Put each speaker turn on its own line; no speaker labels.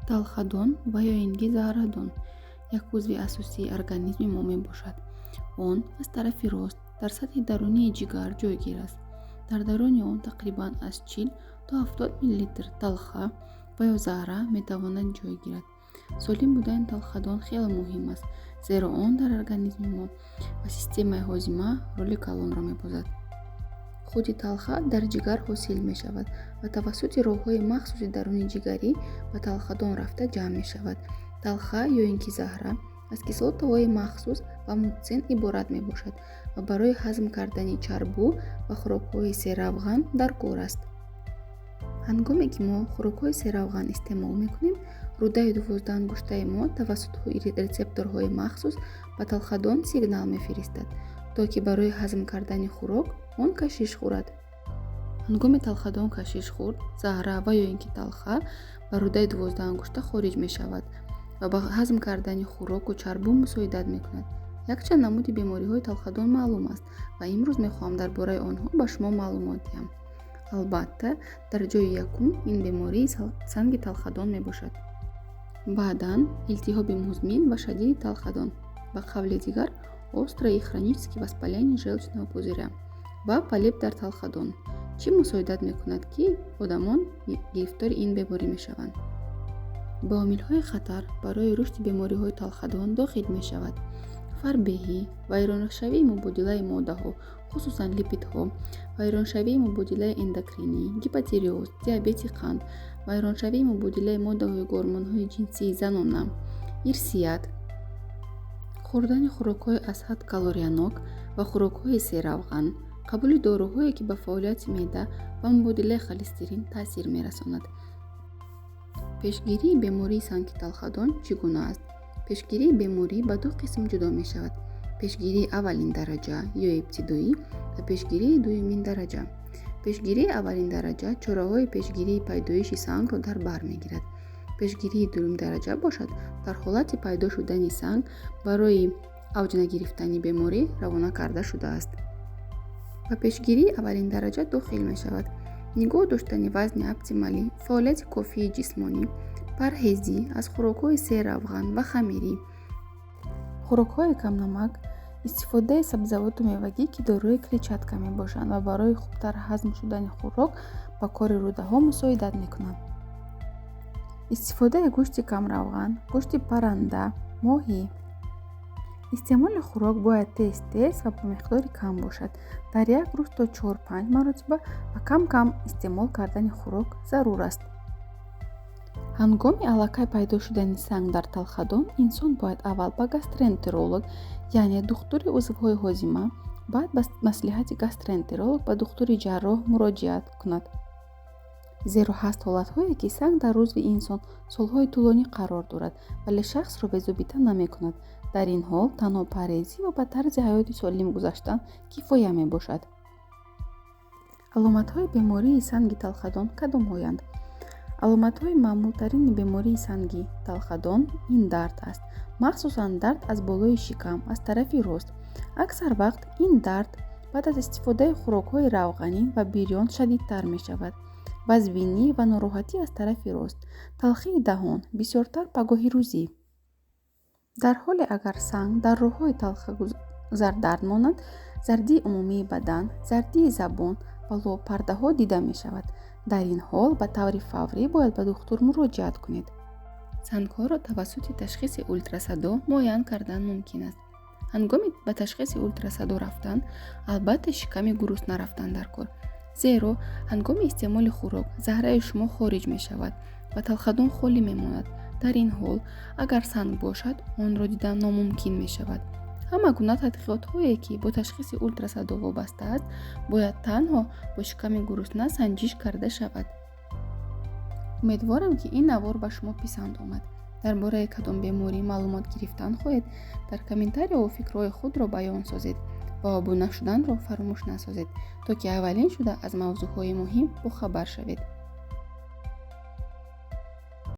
Талхадон ва ё ин ки заҳрадон як узви асосии организми мо мебошад. Он аз тарафи рост дар сатҳи дарунии ҷигар ҷойгир аст. Дар даруни он тақрибан аз 40 то 70 миллилитр талха ва ё заҳра метавонад ҷой гирад. Солим будани талхадон хеле муҳим аст, зеро он дар организми мо ва системаи ҳозима роли калонро мебозад. Худи талха дар ҷигар ҳосил мешавад ва тавассути роҳҳои махсуси даруни ҷигарӣ ба талхадон рафта ҷамъ мешавад. Талха ё ин ки заҳра аз кислотаҳои махсус ва мутсин иборат мебошад ва барои ҳазм кардани чарбу ва хӯрокҳои серравған даркор аст. Ҳангоме ки мо хӯрокҳои серравған истеъмол мекунем, рӯдаи 12-ангуштаи мо тавассути рецепторҳои махсус ба талхадон сигнал мефиристад, то ки барои ҳазм кардани хӯрок он кашиш хӯрад. Ҳангоми талхадон кашиш хӯрд, заҳра ва ё ин ки талха ба рӯдаи 12-ангушта хориҷ мешавад ва ба ҳазм кардани хӯроку чарбу мусоидат мекунад. Якчанд намуди бемориҳои талхадон маълум аст ва имрӯз мехоҳам дар бораи онҳо ба шумо маълумот диҳам. Албатта, дар ҷои якум ин бемории санги талхадон мебошад. Баъдан илтиҳоби музмин ва шадиди талхадон, ба қавли дигар острое и хроническое воспаление желчного пузыря ва полип дар талхадон. Чӣ мусоидат мекунад, ки одамон гирифтори ин беморӣ мешаванд? Ба омилҳои хатар барои рушди бемориҳои талхадон дохил мешавад: фарбеҳӣ, вайроншавии мубодилаи моддаҳо, хусусан липидҳо, вайроншавии мубодилаи эндокринӣ, гипотиреоз, диабети қанд, вайроншавии мубодилаи моддаҳои гормонҳои ҷинсии занона, ирсият, хӯрдани хӯрокҳои аз ҳад калориянок ва хӯрокҳои серравған, қабули доруҳое, ки ба фаъолияти меъда ва мубодилаи холестерин таъсир мерасонад. Пешгирии бемории санги талхадон чӣ гуна аст? Пешгирии беморӣ ба ду қисм ҷудо мешавад: пешгирии аввалин дараҷа ё ибтидоӣ ва пешгирии дуюмин дараҷа. Пешгирии аввалин дараҷа чораҳои пешгирии пайдоиши сангро дар бар мегирад. Пешгирии дуюм дараҷа бошад, дар ҳолати пайдо шудани санг барои авҷ нагирифтани беморӣ равона карда шудааст. Ба пешгирии аввалин дараҷа дохил мешавад: нигоҳ доштани вазни оптималӣ, фаъолияти кофии ҷисмонӣ, парҳезӣ аз хӯрокҳои серравған ва хамирӣ, хӯрокҳои камнамак, истифодаи сабзавоту мевагӣ, ки дорои клетчатка мебошанд ва барои хубтар ҳазм шудани хӯрок ба кори рӯдаҳо мусоидат мекунанд, истифодаи гӯшти камравған, гӯшти парранда, моҳӣ. Истеъмоли хӯрок бояд тез-тез ва ба миқдори кам бошад. Дар як рӯз то 4-5 маротиба ва кам-кам истеъмол кардани хӯрок зарур аст. Ҳангоми аллакай пайдо шудани санг дар талхадон инсон бояд аввал ба гастроэнтеролог, яъне духтури узвҳои ҳозима, баъд ба маслиҳати гастроэнтеролог ба духтури ҷарроҳ муроҷиат кунад. Зеро ҳаст ҳолатҳое, ки санг дар узви инсон солҳои тӯлонӣ қарор дорад, вале шахсро безобита намекунад. Дар ин ҳол танҳо парҳезӣ ва ба тарзи ҳаёти солим гузаштан кифоя мебошад. Аломатҳои бемории санги талхадон кадомҳоянд? Аломатҳои маъмултарини бемории санги талхадон ин дард аст, махсусан дард аз болои шикам аз тарафи рост. Аксар вақт ин дард баъд аз истифодаи хӯрокҳои равғанин ва бирён шадидтар мешавад. Вазбинӣ ва нороҳатӣ аз тарафи рост, талхии даҳон, бисёртар пагоҳирӯзӣ. Дар ҳоле агар санг дар роҳҳои талхагузар дард монад, зардии умумии бадан, зардии забон ва лобпардаҳо дида мешавад. Дар ин ҳол ба таври фаврӣ бояд ба духтур муроҷиат кунед. Сангҳоро тавассути ташхиси ултрасадо муайян кардан мумкин аст. Ҳангоми ба ташхиси ултрасадо рафтан, албатта, шиками гурусна рафтан даркор, зеро ҳангоми истеъмоли хӯрок заҳраи шумо хориҷ мешавад ва талхадон холӣ мемонад. Дар ин ҳол агар санг бошад, онро дидан номумкин мешавад. Ҳама гуна тадқиқотҳое, ки бо ташхиси ултрасадо вобаста аст, бояд танҳо бо шиками гурусна санҷиш карда шавад. Умедворам, ки ин навор ба шумо писанд омад. Дар бораи кадом беморӣ маълумот гирифтан хоҳед, дар комментарияҳо фикрҳои худро баён созед ва обуна шуданро фаромӯш насозед, то ки аввалин шуда аз мавзӯъҳои муҳим бохабар шавед.